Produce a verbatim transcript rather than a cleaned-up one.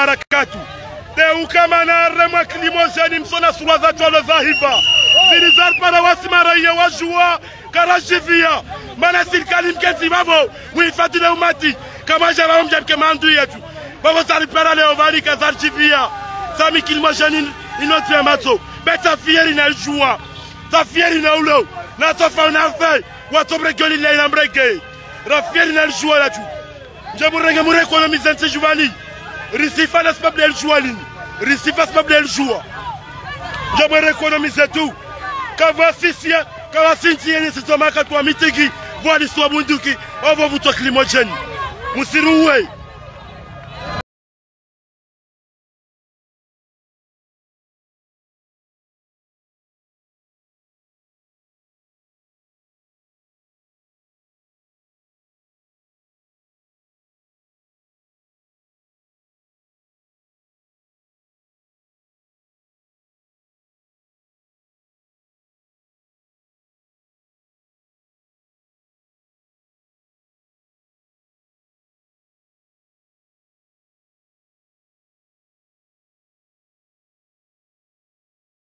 barakatu. Teuka mana harumwa Climogène msona surwa za twalo za hiva. Zili zaripara wasi maraiya wa Juwa, karadjiviya. Mana sirikali mketsi vavo, mwifadhili umati. Kamwadja vavo mdjapvike mandru yetru. Vavo zaripara leo vali kazaridjiviya. Sami Climogène inu, inu tsi ya matso. Be tsi fier na Juwa. Tsi fier na ulo. Na tsi fa na fe. Watso mrege oli na ina mrege. Ra fier na Juwa latru. Ndje murenge mure économiser ntsi Juwa ni. Risifa na sababu ya Juwa lini. Risifa sababu ya Juwa. Ndje mure économiser tu. Kavwa sisi ya, kavwa sinti yeni sisi wa maka twa mitigi. Vwa liswa bunduki. Ovo vutwa Climogène. Musiruwe.